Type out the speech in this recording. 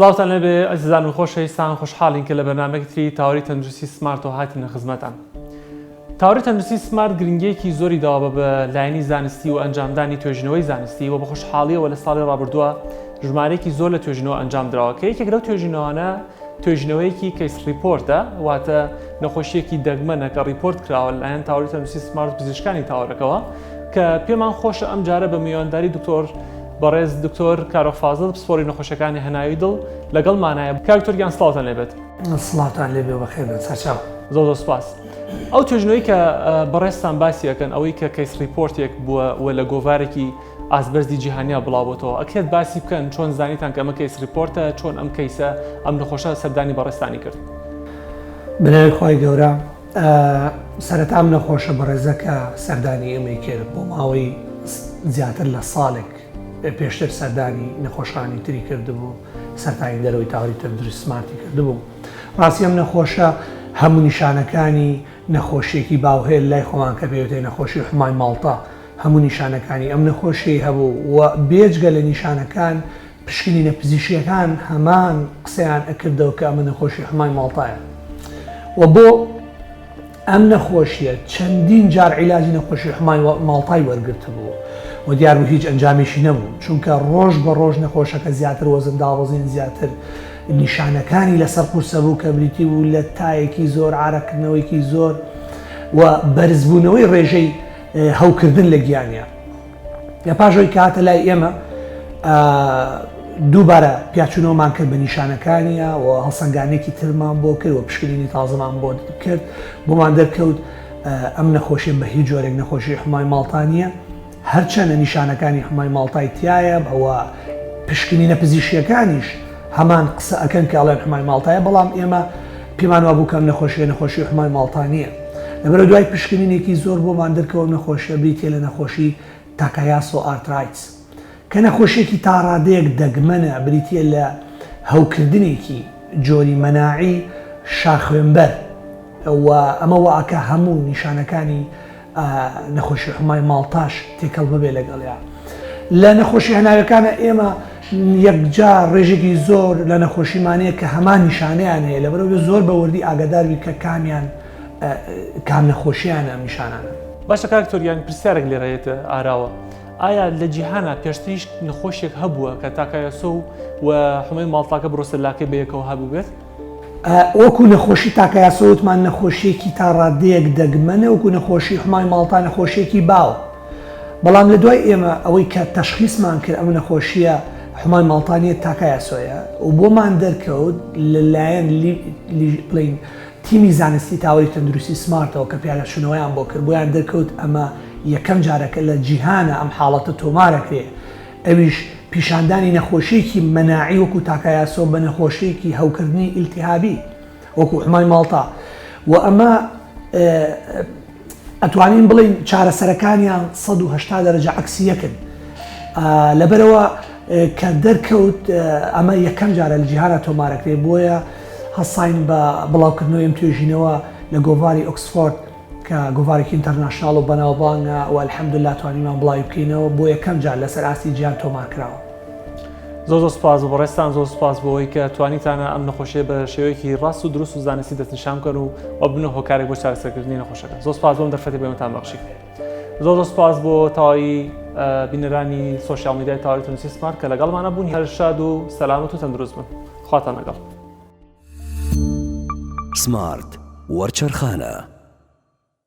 سڵاوتان لێبێ ئەزیزان و خۆشەویستان خۆشحاڵین کە لە بەرنامەکی تری تاوەری تەندروستی سمارتەوە هاتینە خزمەتان. تاوەری تەندروستی سمارت گرنگیەکی زۆری داوە بە بە لایەنی زانستی و ئەنجامدانی توێژینەوەی زانستی و بە خۆشحاڵیەوە لە ساڵی ڕابردووە ژمارەیەکی زۆر لە توێژینەوە ئەنجام دراوە کە یەکێک لەو توێژینەوانە توێژینەوەیەکی case report ە واتە نەخۆشیەکی دەگمەنە کە report کراوە لەلایەن تاوەری تەندروستی سمارت پزیشکانی تاوەرەکەوە کە پێمان خۆشە ئەم جارە بە میوانداری دکتۆر بەڕێز دکتۆر کارۆخ فازڵ پسپۆری نەخۆشیەکانی هەناوی دڵ لەگەڵمانایە کاک دکتۆر گیان سڵاوتان لێبێت. سڵاوتان لێبێ و بەخێر بێن سەرچاو. زۆر زۆر سپاس. ئەو توێژینەوەی کە بەڕێزتان باسی ئەکەن ئەوەی کە case report ێک بووە و لە گۆڤارێکی ئاستبەرزی جیهانیا بڵاو بۆتەوە ئەکرێت باسی بکەن چۆن زانیتان کە ئەمە case report ە چۆن ئەم case ە ئەم نەخۆشە سەردانی بەڕێزتانی کرد؟ بەناوی خوای گەورە سەرەتا ئەم نەخۆشە بەڕێزە کە سەردانی ئێمەی کرد بۆ ماوەی زیاتر لە ساڵێک پێشتر سەردانی نەخۆشخانی تری کردبوو سەردانی دەرەوەی تاوەری تەندروست سمارتی کردبوو ڕاستی ئەم نەخۆشە هەموو نیشانەکانی نەخۆشیەکی باو هەیە لای خۆمان کە پێوتێ نەخۆشی حمای ماڵتا هەموو نیشانەکانی ئەم نەخۆشیەی هەبوو و بێجگە لە نیشانەکان پشکنینە پزیشکیەکان هەمان قسەیان ئەکردەوە کە ئەمە نەخۆشی حمای ماڵتایە و بۆ ئەم نەخۆشیە چەندین جار عیلاجی نەخۆشی حمای ماڵتای وەرگرتبوو و دیار بوو هیچ ئەنجامێکی نەبوو چونکە ڕۆژ بە ڕۆژ نەخۆشەکە زیاتر وەزن دابەزین زیاتر نیشانەکانی لەسەر قورسە بوو کە بریتی بوو لە تایەکی زۆر عارەقکردنەوەیکی زۆر و بەرزبوونەوەی ڕێژەی هەوکردن لە گیانیا. لە پاش ئەوەی کە هاتە لای ئێمە دووبارە پیاچوونەوەمان کرد بە نیشانەکانیە و هەڵسەنگانێکی ترمان بۆ کرد و پشکنینی تازەمان بۆ کرد بۆمان دەرکەوت ئەم نەخۆشیە بە هیچ جۆرێک نەخۆشی حمای ماڵتا نییە هەرچەنە نیشانەکانی حمای ماڵتای تایە ئەوە پشکنینە پزیشکیەکانیش هەمان قسە ئەکەن کە ئەڵێن حمای ماڵتایە بەڵام ئێمە پێمان وابوو کە ئەم نەخۆشیە نەخۆشی حمای ماڵتا نییە لەبەرئەوە دوای پشکنینێکی زۆر بۆمان دەرکەوت ئەم نەخۆشیە بریتیە لە نەخۆشی Takayasu arteritis کە نەخۆشیەکی تاڕادەیەک دەگمەنە بریتیە لە هەوکردنێکی جۆری مەناعی شاخوێنبەر و ئەمە وائەکا هەموو نیشانەکانی نەخۆشی حمای ماڵتاش تێکەڵ ببێ لەگەڵیا. لە نەخۆشی هەناوەکانە ئێمە یەکجار ڕێژێکی زۆر لە نەخۆشیمانەیە کە هەمان نیشانەیان هەیە لەبەرەوە زۆر بە وردی ئاگادار بی کە کامیان کام نەخۆشیانە ئەم نیشانانە. باشە کاک دکتۆر گیان پرسیارێک لێرە یەتە ئاراوە ئایا لە جیهانا پێشتریش نەخۆشێک هەبووە کە تاکایاسۆ و حمەی ماڵتاکە بڕۆسەلاکەی بەیەکەوە هەبووبێت؟ وەکو نەخۆشی تاکایاسۆ وتمان نەخۆشیەکی تا ڕادەیەک دەگمەنە وەکو نەخۆشی حمای ماڵتا نەخۆشیەکی باوە بەڵام لە دوای ئێمە ئەوەی کە تەشخیسمان کرد ئەم نەخۆشیە حمای ماڵتا نیە تاکایاسۆیە و بۆمان دەرکەوت لەلایەن بڵین تیمی زانستی تاوەری تەندروستی سمارتەوە کە پیاداچوونەوەیان بۆ کرد بۆیان دەرکەوت ئەمە یەکەم جارەکە لە جیهانە ئەم حاڵەتە تۆمارەکرێ ئەویش پیشاندانی نەخۆشییەکی مەناعی وەکو تاکایاسۆ بە نەخۆشییەکی هەوکردنی ئیلتیهابی وەکو حمای ماڵتا و ئەمە ئەتوانین بڵێین چارەسەرەکانیان 180 دەرەجە عەکسی یەکن لەبەرەوە کە دەرکەوت ئەمە یەکەم جارە لە جیهانە تۆمارەکرێ بۆیە هەستاین بە بڵاوکردنەوەی ئەم توێژینەوە لە گۆڤاری ئۆکسفۆرد کە گۆڤارێکی international و بەناوبانگە و الحمدللە توانیمان بڵاوی بکەینەوە بۆ یەکەم جار لەسەر ئاستی جیهان تۆمار کراوە. زۆر زۆر سوپاس بۆ بەڕێزتان زۆر سوپاس بۆ ئەوەی کە توانیتانە ئەم نەخۆشیە بە شێوەیەکی ڕاست و دروست و زانستی دەستنیشان بکەن و و ببنە هۆکارێک بۆ چارەسەرکردنی نەخۆشەکە زۆر سوپاس بۆ ئەم دەرفەتەی بە ئێمەتان بەخشی زۆر زۆر سوپاس بۆ تەواوی بینەرانی social media ی تاوەری تەندروستی سمارت کە لەگەڵمانە بوون هەر شاد و سەلامەت و تەندروست بن خواتان لەگەڵ. سمارت وەرچەرخانە.